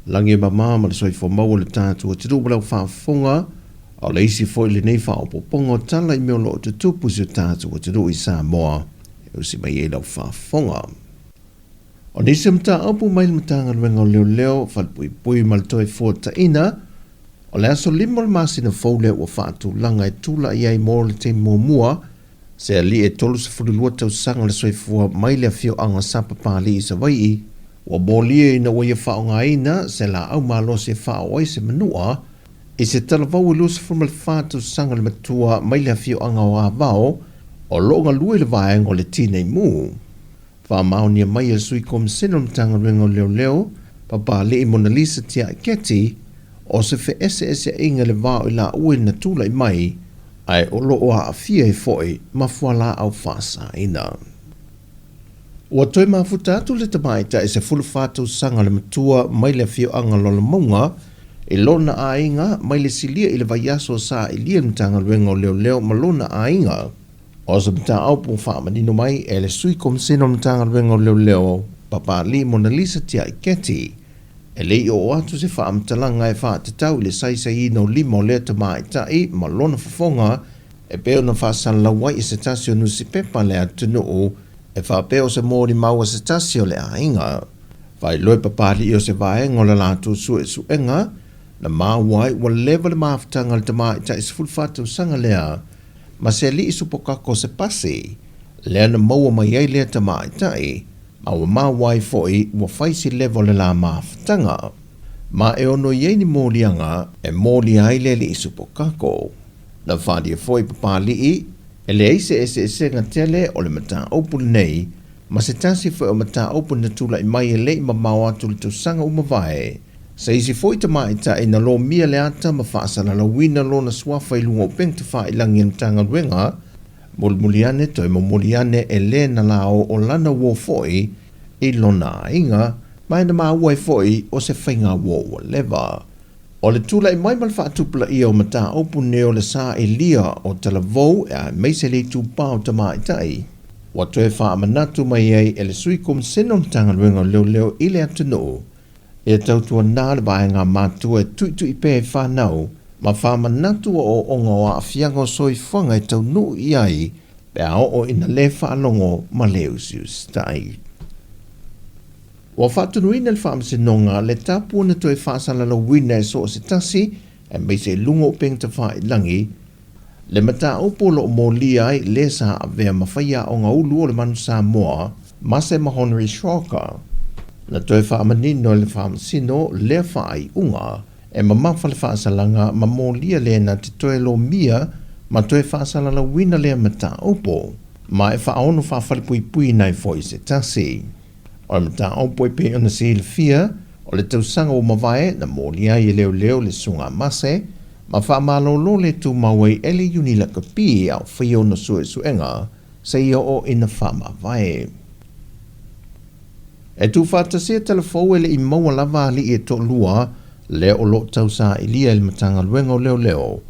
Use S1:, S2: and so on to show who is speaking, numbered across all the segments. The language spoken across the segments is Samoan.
S1: Lagi e mama ma le soifua maua o le tatou atunuu ma lau faafofoga. O le isi foi lenei faaopoopoga o tala i mea o lo o tutupu i si o tatou atunuu i Samoa e usi mai ai lau faafofoga. O nisi o mataupu mai le Matagaluega o Leoleo, Falepuipui ma le Toefuataiga, o le aso 5 o le masina fou lea ua faatulaga e tulai ai mo le taimi muamua se alii e 32 tausaga le soifua mai le afioaga o Sapapalii i Savaii, ua molia ina ua ia faaaogaina se laau malosi e faaoo ai se manua i se talavou e 24 tausaga le matua mai le afioaga o Avao o lo o galue i le vaega o le Tinei Mu. Faamaonia mai e le Sui Komisena o le Matagaluega o Leoleo, Papalii Monalisa Tiaiketi, o se feeseeseaiga i le va o i laua ina tulai mai, ae o lo o aafia ai foi ma fualaau faasaina. Ua toe mafuta atu le tamaitai 14 tausaga le matua mai le afioaga Lolamauga i lona aiga mai le silia i le vaiaso sa ailia le Matagaluega o Leoleo ma lona aiga. O se mataupu faamanino mai e le Sui Komisena o le Matagaluega o Leoleo, Papalii Monalisa Tiaiketi, e le i oo atu se faamatalaga e faatatau i le saisaiina o lima o lea tamaitai ma lona fofoga e pei ona faasalalau ai i se tasi o nusipepa a le atunuu e faapea o se molimau a se tasi o le aiga. Faailoa e Papalii o se vaega o le latou suesuega na maua ai ua leva le mafutaga a le tamaitai 14 tausaga lea ma se alii supokako o se pasi lea na maua mai ai lea tamaitai ma ua maua ai foi ua fai si leva o le la mafutaga. Ma e ono i ai ni moliaga e molia ai le alii supokako. Na faaalia foi e Papalii e leai se eseesega tele o le mataupu lenei ma se tasi foi o mataupu na tulai mai e le i mamao atu i le tausaga ua mavae. Se isi foi tamaitai na lomia le ata ma faasalalauina lona suafa i luga o upega tafailagi a le Matagaluega, mulimuli ane toe momoli ane e le na lao o lana uo foi i lona aiga, ma e na maua ai foi o se faiga uo ua leva. O le tulai mai ma le faatupulaia o mataupu nei o le sailia o talavou aemaise le itupa o tamaitai, ua toe faamanatu mai ai e le Sui Komisena o Matagaluega o Leoleo i le atunuu, ia tautuana le vaega matua e tuitui pea i fanau ma faamanatu ooooga o aafiaga o soifuaga e taunuu i ai pe a oo ina le faalogo ma le usiusitai. Ua faatonuina e le Faamasinoga le tapu na toe faasalalauina e so o se tasi, aemaise i luga o upega tafailagi, le mataupu o lo o molia ai le sa avea ma faiaoga ulu o le Manu Samoa, Mase ma Honori Schrocker. Na toe faamanino e le Faamasino lea faaiuga e mamafa le faasalaga ma molia le na te toe lomia ma toe faasalalauina lea mataupu, ma e faaono faafalepuipuiina ai foi se tasi. O le mataupu e pei ona silafia, o le tausaga ua mavae na molia ai e leoleo le Susuga a Mase ma faamalolo le tumau ai e le Iuni Lakapi a o faia ona suesuega seia oo ina faamavae. E tuufaatasia tala fou e le i maua lava alii e toalua lea o lo o tausailia e le Matagaluega o Leoleo.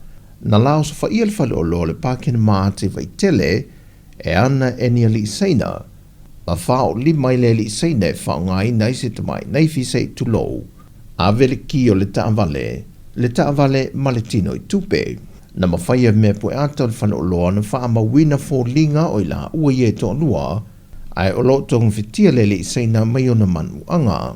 S1: Na laosofaia le faleoloa o le Park and Mart i Vaitele e ana e ni alii Saina ma faaolima i le alii Saina e faaaogaina ai se tamai naifi se i tulou, ave le ki o le taavale, le taavale ma le tino i tupe. Na mafai e mea pueata o le faleoloa ona faamauina foliga o i laua ia e toalua, ae o lo o togafitia le alii Saina mai ona manuaga.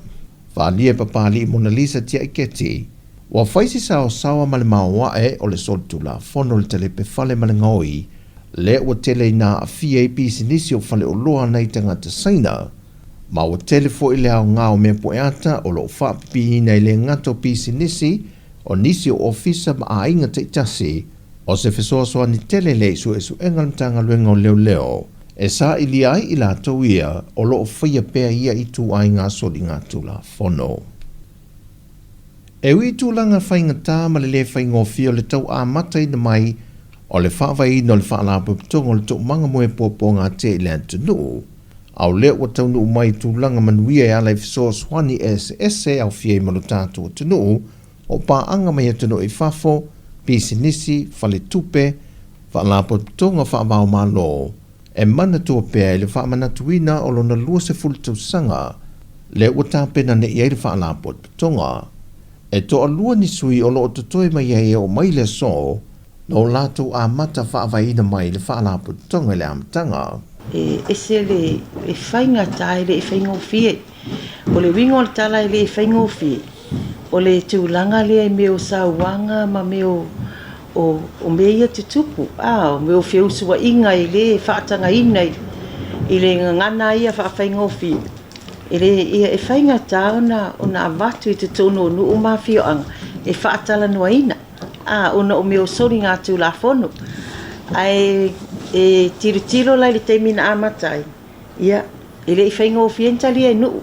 S1: Faaalia e Papalii Monalisa Tiaiketi, ua fai se saosaoa ma le maoae o le solitulafono o le talepe fale ma le gaoi, lea ua tele ina aafia ai pisinisi o faleoloa nai tagata Saina, ma ua tele foi le aoga o mea pueata o lo o faapipiina e le gata o pisinisi, o nisi o ofisa ma aiga taitasi. O se fesoasoani tele lea i suesuega a le Matagaluega o Leoleo e sailia ai i latou ia o lo o faia pea ia ituaiga soligatulafono. E ui i tulaga faigata ma le le faigofie o le tau amataina mai o le faavaeina o le Faalapotopotoga o le Toomaga Moe Puapuaga-tea i le atunuu, a o lea ua taunuu mai i tulaga manuia e ala i fesoasoani eseese e aofia ai ma lo tatou atunuu, o paaga mai atunuu i fafo, pisinisi, faletupe, faalapotopotoga faava-o-Malo, e manatua pea i le faamanatuina o lona 20 tausaga. lea ua tapena nei i ai le Faalapotopotoga. E toalua ni sui o lo o totoe mai ai e oo mai le aso na o latou amata faavaeina mai le Faalapotopotoga i le amataga.
S2: E ese le faigata, e le i faigofie. O le uiga o le tala e le i faigofie, o le tulaga lea i mea o sauaga ma mea o mea ia tutupu, o mea o feusuaiga e le faatagaina i le gagana ia faafaigofie, e le, ia, e faigata ona avatu i totonu o nuu ma afioaga e faatalanoaina, ona o mea o soligatulafono. Ae e tilotilo la i le taimi na amata ai, ia, e le i faigofie ona talia e nuu.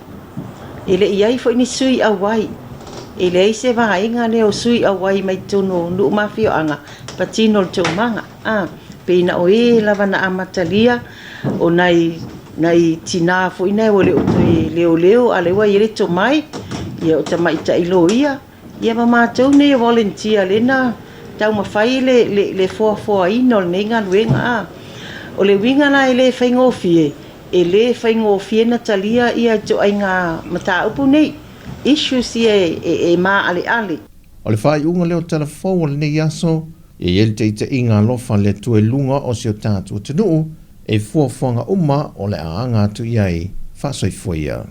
S2: E le i i ai foi ni sui auai. E leai se vaega lea o sui auai mai totonu o nuu ma afioaga patino le toomaga. Pei na o e lava na amatalia o nai nai tinā foi nei ua le o toe leoleo a o lea ua i ai le tomai, ia o tamaitai loia, ia ma matou nei o volunteer lea na taumafai le, le, le foafoaina o lenei galuega. O le uiga la e le faigofie, e le faigofie na talia ia ituaiga mataupu nei, issues ia e, e maaleale.
S1: O le faaiuga lea o tala fou o lenei aso, e i ai le taitaiga alofa a le Atua i luga o si o tatou atunuu, e fuafuaga uma o le a aga atu i ai, faasoifua ia.